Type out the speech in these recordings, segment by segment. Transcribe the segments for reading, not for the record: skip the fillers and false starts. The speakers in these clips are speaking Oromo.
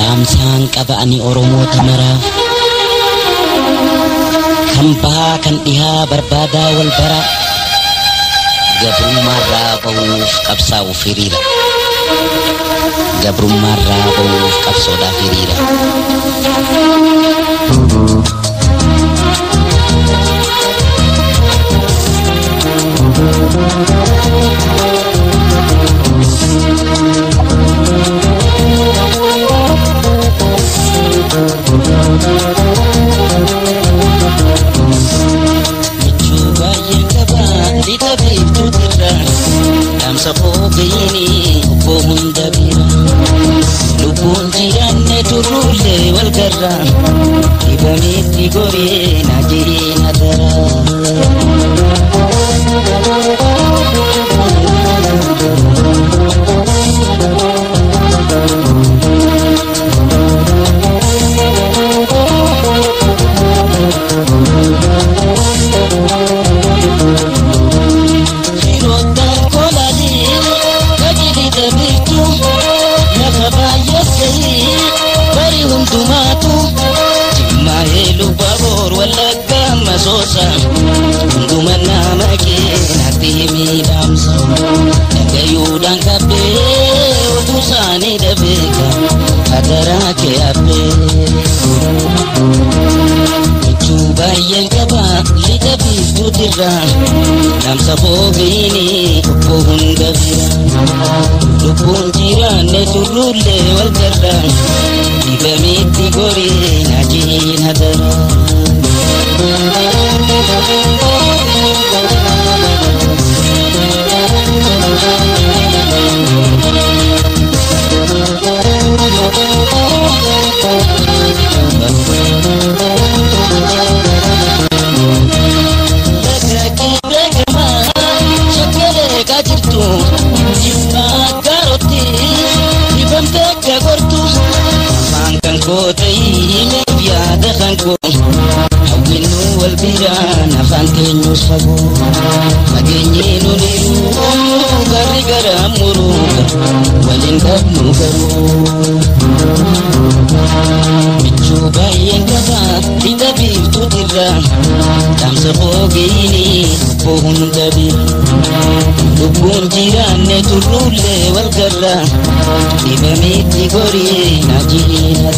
Dhaamsaan qaba ani Oromoota maraaf. Kan bahaa kan dhihaa barbaadaa wal bara. Gabrummaarraa bahuuf qabsaa'uuf hiriira. Gabrummaarraa bahuuf qabsoodhaaf hiriira. Michuu baay'een qaba lixa biiftuutirra. Dhaamsa fogeeyini obbo hunda bira. Lubbuun jiraanne turruullee wal garra. Dhibameetti goree na jireenya dara. Firoottan kolaalee tajaajila biiftuu lafa baay'ee sa'ii bari hundumaatu Jimmaa eeluu baboor Wallaggaa masoosa hunduma nama keenatti himii dhaamsa dhagayuudhaan qabbee oduu isaanii dhabeeka hadaraa kee abbee. Michuu baay'een qaba lixa biiftuutirra dhaamsa fogeeyini obbo hunda bira. Lubbuun jiraanne turruullee wal garra dhibameetti goree na jiina dara. Shakkalee kaajirtu jimmaa gaarootti dhibamtee akka gortu afaan kan koo ta'ii yaada kan koo hawwinnu wal biraan afaan keenyus fagoo fageenyi nuniru garri gara muru waliin qabnu garuu. Michuu baay'een qaba lixa biiftuutirra dhaamsa fogeeyini obbo hunda bira. Lubbuun jiraanne turruullee wal garra dhibameetti gorii na jiina.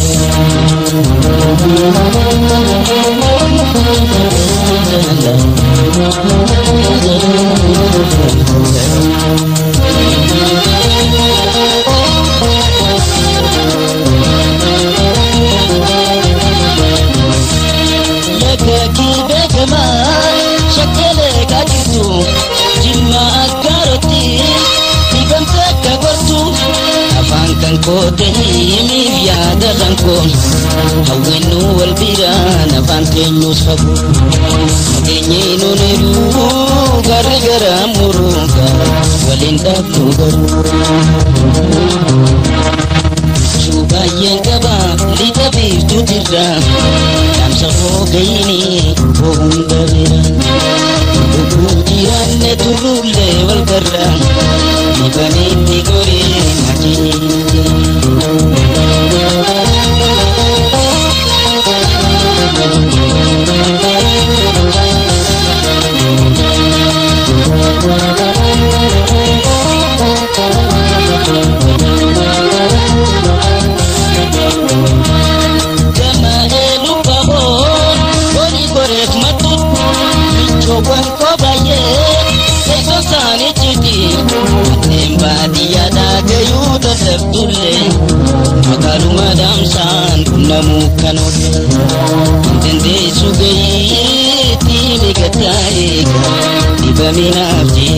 Laga beekamaa shakkalee kaajirtu jimmaa akkaarotti dhibamte akka gortu afaan kan koo ta'ee yaada kan koo hawwinnu wal biraan afaan keenyus fagoo fageenyi nuniru garri gara muruuga waliin dhabnu garuu. Michuu baay'een qaba lixa biiftuutirra dhaamsa fogeeyini obbo hunda bira. Lubbuun jiraanne turruullee wal garra dhibameetti goree na jiina. Gama eeluu baboon horii goreef mattu michoowwan koo baay'ee teessoo isaanii citi manneen baadiyyaadhaa gayuu dadhabdullee magaaluma dhaamsaan qunnamuu kan oolle hin dandeessu gayeetti migataa eega dhibaminaaf jee.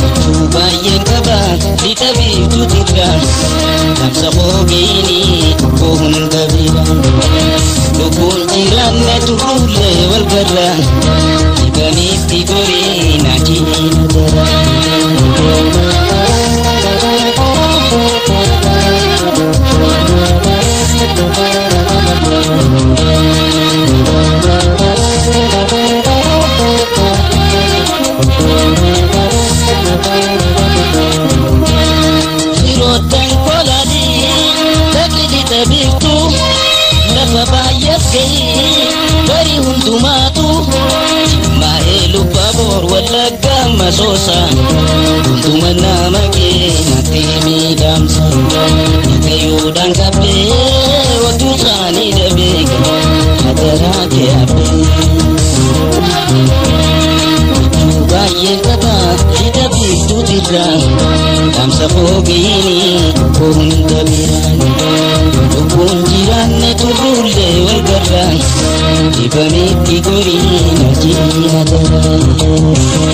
Michuu baay'een qaba lixa biiftuutirra dhaamsa fogeeyini obbo hunda bira. Lubbuun jiraanne turruullee wal garra dhibameetti goree na jiina dara. Firoottan Masoosa Tuntuma nama kee natti miidhamsa Nyaatayyuudhaan qabbee Otuu isaanii dhabee Hadaraa kee habbee Baay'een taphaa hidha biiftuutirra Dhaamsa foogiini hunda biraan Lubbuun jiraanne turruullee wal garra Dhibameetti goriin hojiin adara.